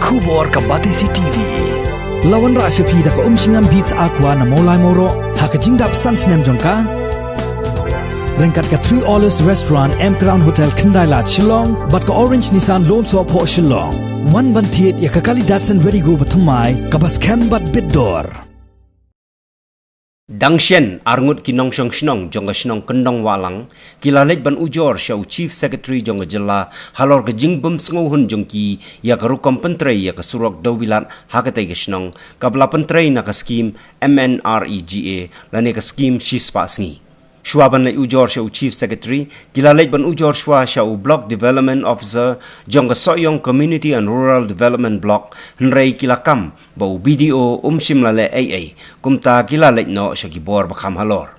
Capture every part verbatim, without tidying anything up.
Khubor ka Batesi T V. La wanrah sha phi da ka Umshngam Beats Aqua na Mawlai Mawroh ha ka jingdap san snem jong ka. Ryngkat ka Three Olives Restaurant, M Crown Hotel, Khyndai Lad, Shillong, bad ka Orange Nissan Lone Soh Phoh, Shillong. Wan ban thied ïa ka kali Datsun Redi-GO bathymmai kaba skhem bad bit dor. Dang shen, arngut ki nongshong shnong jong ka shnong Kyndong Wahlang ki la leit ban ujor sha u Chief Secretary jong ka jylla halor ka jingbym sngewhun jong ki ïa ka rukom pyntrei ïa ka surok Dewbilat ha katei ka shnong, kaba la pyntrei na ka skim M N R E G A lane ka skim shispah sngi. Shuwa ban leit ujor sha u Chief Secretary, ki la leit ban ujor shuwa sha u Block Development Officer jong ka Sohiong Community and Rural Development Block, hynrei ki la kam ba u B D O um shym la leh ei ei, kumta ki la leit noh sha ki bor ba kham halor.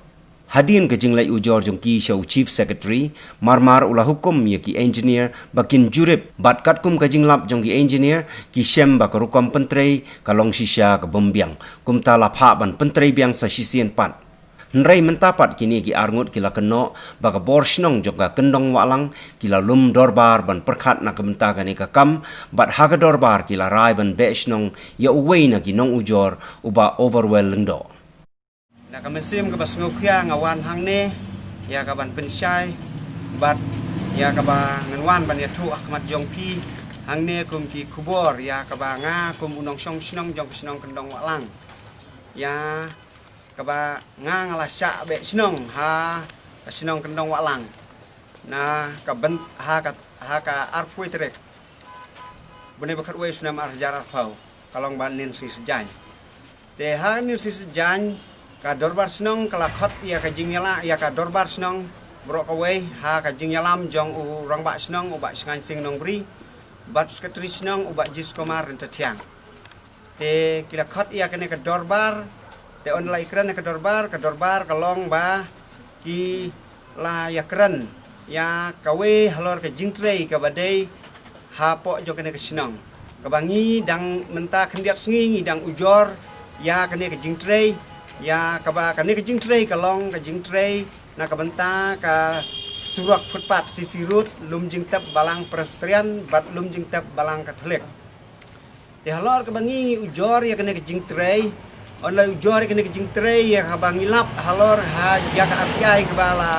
Hadien ka jingleit ujor jong ki sha u Chief Secretary, mar mar u la hukum ïa ki engineer ba kin jurip, bad katkum ka jinglap jong ki engineer, ki shem ba ka rukom pyntrei ka long shisha ka bym biang, kumta la phah ban pyntrei biang sa shisien pat. Hynrei mynta pat kine ki arngut ki la kynnoh ba ka bor shnong jong ka Kyndong Wahlang ki la lum dorbar ban pyrkhat na ka bynta kane ka kam, bad ha ka dorbar ki la rai ban beh shnong ïa uwei na ki nongujor, u Bah Overwell Lyngdoh. Na ka mynsiem kaba sngewkhia nga wan hangne ïa ka ban pynshai bad ïa kaba ngan wan ban ïathuh ha khmat jong phi hangne kum ki khubor ïa kaba nga kum u nongshong shnong jong ka shnong Kyndong Wahlang, ïa kaba nga nga la shah beh shnong ha ka shnong Kyndong Wahlang, na ka byn ha ka, ha ka arphew tarik bnai ba khatwei snem ar hajar arphew, ka long ba Nancy Sajan. Te ha Nancy Sajan, ka dorbar shnong ka la khot ïa ka jingïalam, ïa ka dorbar shnong baroh kawei ha ka jingïalam jong u rangbah shnong u Bah Shngain Sing Nongbri bad secretary shnong u Bah Jis Kumar Ryntathiang. Te ki la khot ïa kane ka dorbar, te ynda la ïakren ïa ka dorbar, ka dorbar ka long ba ki la ïakren ïa kawei halor ka jingtrei kaba dei hapoh jong kane ka shnong, kaba ngi dang mynta khyndiat sngi ngi dang ujor ïa kane ka jingtrei, ïa kaba kane ka jingtrei ka long ka jingtrei na ka bynta ka surok footpath, C C road, lum jingtep balang Presbyterian bad lum jingtep balang Katholik. Te halor kaba ngi ujor ïa kane ka jingtrei, ynda la ujor ïa kane ka jingtrei, ïa kaba ngi lap halor ha ïa ka R T I kaba la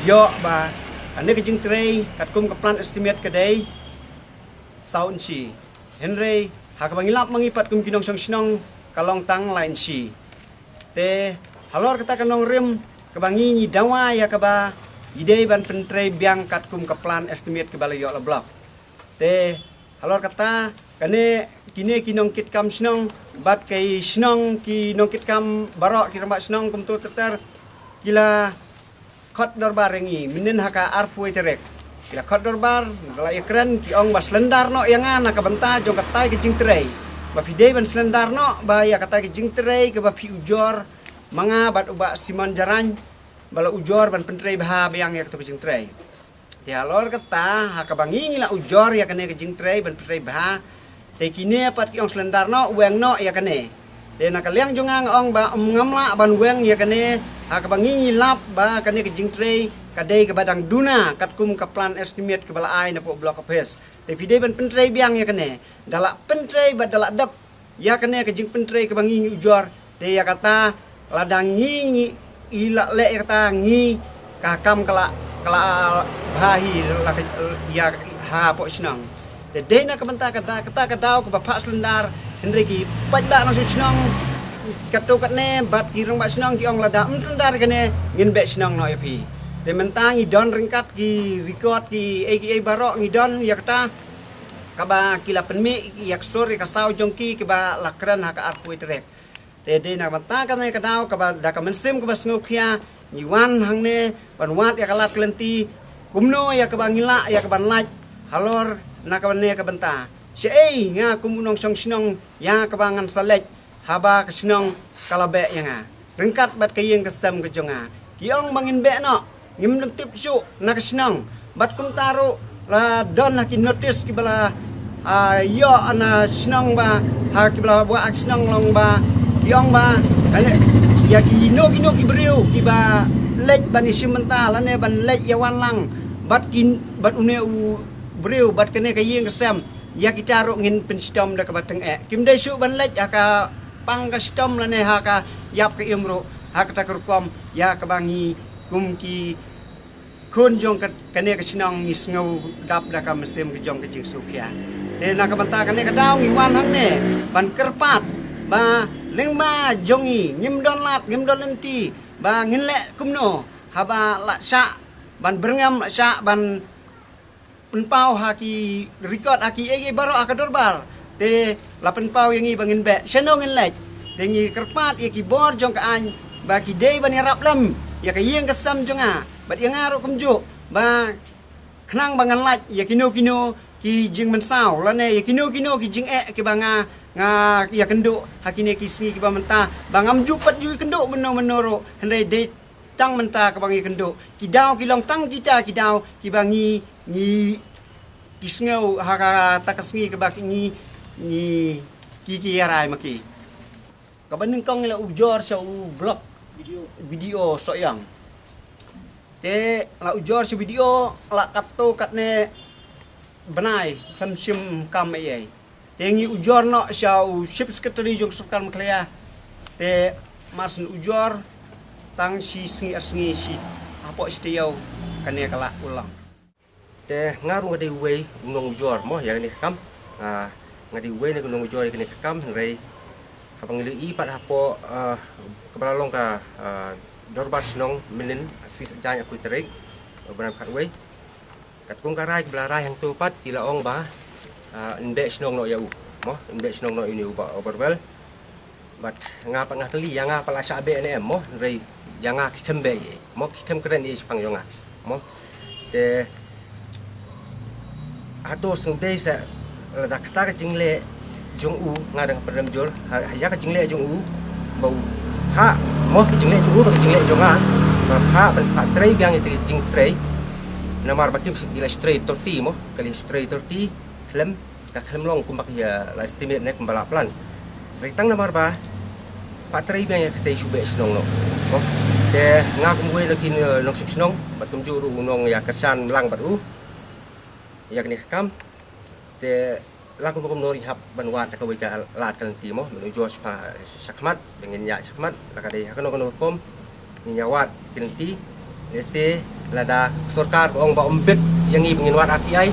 ïoh ba kane ka jingtrei katkum ka plan estimate ka dei saw inshi. Hynrei ha kaba ngi lap ma ngi pat kum ki nongshong shnong ka long tang lai inshi. Te halor kata ka nongrim kaba ngi ngi dawa ïa kaba i dei ban pyntrei biang katkum ka plan estimate kaba la ïoh la block. Te halor kata, kane, kine ki nongkitkam shnong bad ki shnong, ki nongkitkam baroh, ki rangbah shnong kumto ter ter, ki la khot dorbar ïa ngi mynnin ha ka arphew tarik. Ki la khot dorbar, la ïakren, ki ong ba slendar noh ïa nga na ka bynta jong katai ka jingtrei, ba phi dei ban slendar noh ba ïa katai ka jingtrei kaba phi ujor ma nga bad u Bah Simon Jarain, ba la ujor ban pyntrei bha biang ïa kato ka jingtrei. Te halor kata, ha kaba ngi ngi la ujor ïa kane ka jingtrei ban pyntrei bha, te kine pat ki ong slendar noh, weng noh ïa kane. Te na ka liang jong nga nga ong ba ym ngam lah ban weng ïa kane, ha kaba ngi ngi lap ba kane ka jingtrei ka dei kaba dang duna katkum ka plan estimate kaba la ai napoh block office. Te phi dei ban pyntrei biang ïa kane, da la pyntrei bad da la dep ïa kane ka jingpyntrei kaba ngi ngi ujor, te ïa kata lada ngi ngi i la leh ïa kata ngi, ka kam ka la, ka la bha hi la ka, ïa hapoh shnong. Te dei na ka bynta kata, kata ka daw kaba phah slendar, hynrei ki paidbah nongshong shnong katto katne bad ki rangbah shnong ki ong lada ym slendar kane ngin beh shnong noh ïa phi. Te mynta ngi don ryngkat ki record ki ei ki ei baroh ngi don ïa kata, kaba ki la pynmih ïa ka sur ïa ka saw jong ki kiba la kren ha ka arphew tarik. Te dei na ka bynta kane ka daw kaba da ka mynsiem kaba sngewkhia ngi wan hangne ban wad ïa ka lad ka lynti kumno ïa kaba ngi lah ïa kaban lait halor na kane ka bynta. Shaei nga kum u nongshong shnong ïa kaba ngan sa leit haba ka shnong ka la beh ïa nga ryngkat bad ka ïing ka sem ka jong nga. Ki ong ba ngin beh noh, ngim dang tip shuh na ka shnong. Bad kumta ruh la don ha ki notice kiba la, ah, ïoh na shnong ba, ha kiba la buh ha ka shnong long ba ki ong ba, lane ïa kino kino ki briew kiba leit ban ïashim bynta lane ban leit ïawan lang bad ki, bad une u briew bad kane ka ïing ka sem, Ïa kita ruh ngin pynshitom da kaba tyngeh. Kim dei shuh ban leit ha ka pang ka shitom lane ha ka ïap ka im ruh ha kata ka rukom ïa kaba ngi kum ki khun jong ka, kane ka shnong ngi sngew dap da ka mynsiem ka jong ka jingsngewkhia. Te na ka bynta kane ka daw ngi wan hangne ban kyrpad ba lyngba jong ngi ngim don lad ngim don lynti ba ngin leh kumno haba la shah ban byrngem la shah ban pynpaw ha ki record ha ki ei ei baroh ha ka dorbar. Te la pynpaw ïa ngi ba ngin beh shano ngin leit. Te ngi kyrpad ïa ki bor jong ka aiñ ba ki dei ban ïarap lem ïa ka ïing ka sem jong nga bad ïa nga ruh kumjuh ba khnang ba ngan lait ïa kino kino ki jingmynsaw lane ïa kino kino ki jingeh kiba nga nga ïakynduh ha kine ki sngi kiba mynta ba ngam ju pat ju ïakynduh mynno mynno ruh hynrei dei tang mynta kaba ngi kynduh ki daw ki long tang kita ki daw kiba ngi ngi ki sngew ha kata ka sngi kaba ngi ngi ki ki ïarai ma ki. Kaba nyngkong la ujor sha u blog video soh ïang. Te la ujor sha video la katto katne bnai khlem shim kam ei ei. Te ngi ujor noh sha u chief secretary jong sorkar Meghalaya. Te mar syn ujor tang shi sngi ar sngi shi hapoh shi taïew kane ka la u lang. Te nga ruh nga dei uwei u nongujor mo ïa kane ka kam. Ah, nga dei uwei na u nongujor ïa kane ka kam hynrei haba ngi la ïohi pat hapoh, ah, kaba la long ka, ah, dorbar shnong mynnin shi Saitjaiñ arphew tarik, ah, bnai khatwei. Katkum ka rai kaba la rai hangto pat ki la ong ba, ah, yn beh shnong noh ïa u mo, yn beh shnong noh ïa une u Bah Oberwell. Bad nga pat nga kylli ïa nga pat la shah beh ne em mo, hynrei ïa nga ki khlem beh ei ei mo, ki khlem kren ei ei shaphang jong nga mo. Te hato sngewdei sa lada kata ka jingleh jong u nga dang pyrem jur ha ïa ka jingleh jong u ba u phah mo, ka jingleh jong u bad ka jingleh jong nga ba phah ban phah trei biang ïa ka jingtrei. Namar ba kim shym ila trei thirty mo, ka la trei thirty khlem ka khlem long kumba ki la estimate ne kumba la plan. Hynrei tang namar ba phah trei biang ïa katei shu beh shnong noh. Te nga kum uwei na ki nongshong shnong bad kumjuh ruh u nongïakyrshan lang bad u ïa kane ka kam. Te la kumno kumno ngi hap ban wad da kawei ka lad ka lynti mo, ban ujor shakhmat ba ngin ïaid shakhmat la ka dei ha kano kano ka rukom ngin ïa wad ki lynti. Lehse lada ka sorkar ka ong ba ym bit ïa ngi ba ngin wad R T I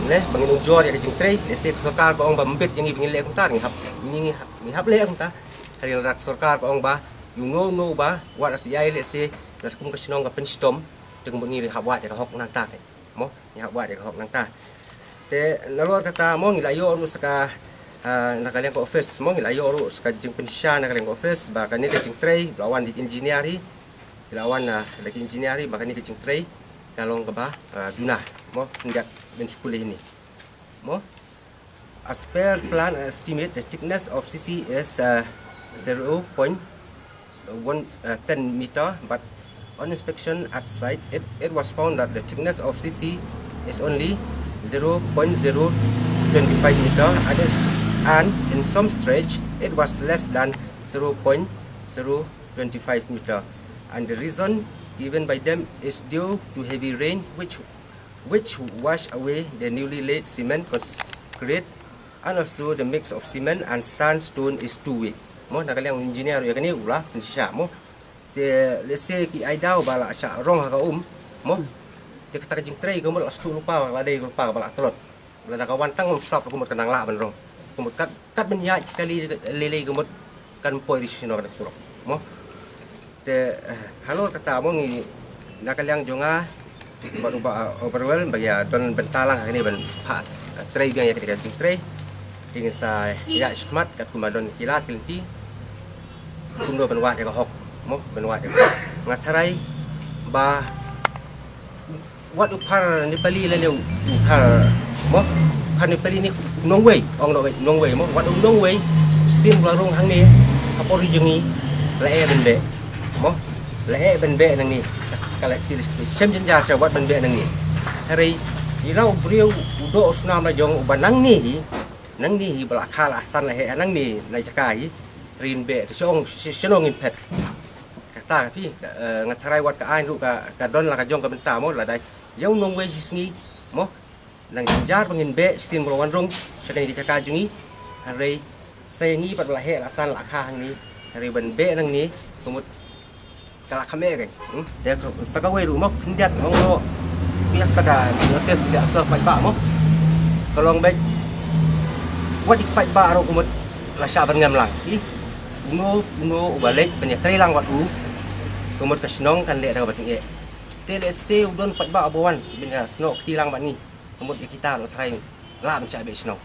ne ba ngin ujor ïa ka jingtrei, lehse ka sorkar ka ong ba ym bit ïa ngi ba ngin leh kumta, ngi hap, ngi hap, ngi hap leh kumta. Hynrei lada ka sorkar ka ong ba ïa uno uno ba wad R T I, lehse lada kum ka shnong ka pynshitom te kumba ngi hap wad ïa ka hok nangta. Mo, ngi hap wad ïa ka hok nangta. Te nalor kata mo ngi la ïoh ruh sa ka, ah, na ka liang ka office mo, ngi la ïoh ruh sa ka jingpynshisha na ka liang ka office ba kane ka jingtrei ba la wan da ki engineer hi, ki la wan, ah, da ki engineer hi ba kane ka jingtrei ka long kaba, ah, duna mo, ngat ban shu pule hi ni mo. As per plan estimate, the thickness of C C is, uh, zero point one, uh, ten meter, but on inspection at site, it, it was found that the thickness of C C is only zero point zero twenty-five meter, and, is, and in some stretch, it was less than zero point zero twenty-five meter. And the reason given by them is due to heavy rain, which which wash away the newly laid cement concrete, and also the mix of cement and sandstone is too weak. Mo, na ka liang engineer ïa kane u la pynshisha mo. Te lehse ki ai daw ba la shah rong ha ka um mo. Te kata ka jingtrei ka mut la shu lypa, la dei lypa ba la tlot. Lada ka wan tang um slap ka mut ka nang lah ban rong. Ka mut kat kat ban ïaid kali lei lei ka mut kan poi ri shisha ka surok mo. Te, eh, halor kata mo ngi na ka liang jong nga bad u Bah, eh, Oberwell ba ïa don bynta lang ha kane ban phah, eh, trei biang ïa kane ka jingtrei. Te ngin sa ïaid shakhmat katkum ba don ki lad ki lynti kumno ban wad ïa ka hok mo, ban wad ïa ka hok. Nga tharai ba wat u khar Nepali lane u khar mo, khar Nepali ne u nongwei, ong nongwei, nongwei mo, wat u nongwei sien ba la rung hangne ha por ri jong ngi la eh ban beh mo, la eh ban beh nangne. Ka la ki shem jynjar sha wat ban beh nangne. Hynrei ïa la u briew u doh u snam la jong u ba nangne hi, nangne hi ba la kha la san la heh nangne na jaka hi, rin beh te shong shong ngin phet. Kata ka phi, eh, nga tharai wat ka aiñ ruh ka, ka don la ka jong ka bynta mo, la dei ïa u nongwei shi sngi mo. Nang jynjar ba ngin beh shisien ba la wan rung sha kane ka jaka jong ngi. Hynrei sa ïa ngi pat ba la heh la san la kha hangne, hynrei ban beh nangne ka mut ka la kham eh kein. Hmm? Te sa kawei ruh mo khyndiat ong noh ïa kata ka notice ka sha paidbah mo. Ka long beit wat ïa ki paidbah ruh ka mut la shah byrngem lang. Ï, uno uno uba leit ban ïatreilang bad u, ka mut ka shnong kan leh da kaba tyngeh. Te lehse u don paidbah uba wan ban ïasnoh kti lang bad ngi, ka mut ïa kita ruh tharai lah ban shah beh shnong.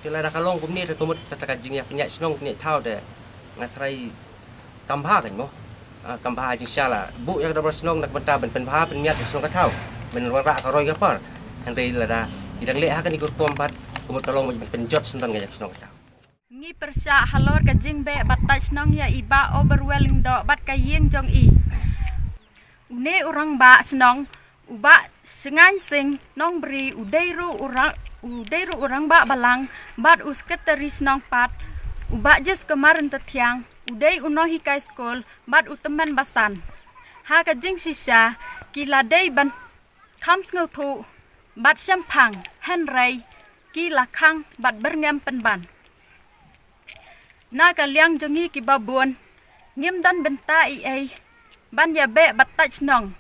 Te lada ka long kumne te ka mut kata ka jingïapynïaid shnong pynïaid thaw te nga tharai kam bha kein mo. Ah, kam bha jingshisha la buh ïa ka dorbar shnong na ka bynta ban pynbha pynmiat ïa ka shnong ka thaw, ban wanrah ka roi ka par. Hynrei lada ki dang leh ha kane ka rukom pat ka mut ka long ban pynjot syndon ka ïa ka shnong ka thaw. Ngi pyrshah halor ka jingbeh bad tait shnong ïa i Bah Oberwell Lyngdoh bad ka ïing jong i. Une u rangbah shnong u Bah Shngain Sing Nongbri u dei ruh u rang, u dei ruh u rangbah balang bad u sekretari shnong pat u Bah Jis Kumar Ryntathiang u dei u nonghikai skul bad u tymmen basan. Ha ka jingshisha ki la dei ban kham sngewthuh bad shemphang, hynrei ki la khang bad byrngem pynban. Na ka liang jong ngi kiba bun ngim don bynta ei ei ban ïabeh bad tait shnong.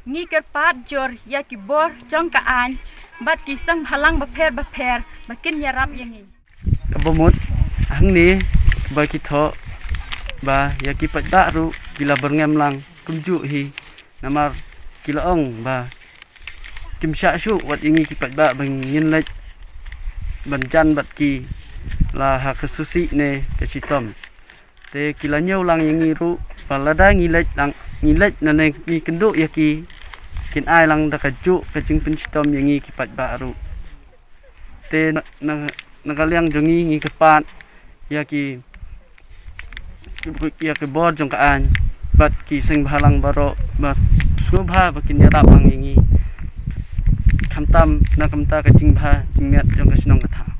Ngi kyrpad jur ïa ki bor jong ka aiñ bad ki seng bhalang bapher bapher ba kin ïarap ïa ngi. Kaba mut hangne ba ki thoh ba ïa ki paidbah ruh ki la byrngem lang kumjuh hi, namar ki la ong ba kim shah shuh wat ïa ngi ki paidbah ba ngin leit ban jan bad ki la ha ka susi ne ka shitom. Te ki la ñiew lang ïa ngi ruh ba lada ngi leit lang, ngi leit nane ngi kynduh ïa ki, kin ai lang da kajuh ka jingpynshitom ïa ngi ki paidbah ruh. Te na, na, na ka liang jong ngi ngi kyrpad ïa ki, ïa ki bor jong ka aiñ bad ki seng bhalang baroh ba sngewbha ba kin ïarap lang ïa ngi, khamtam na ka bynta ka jingbha jingmiat jong ka shnong ka thaw.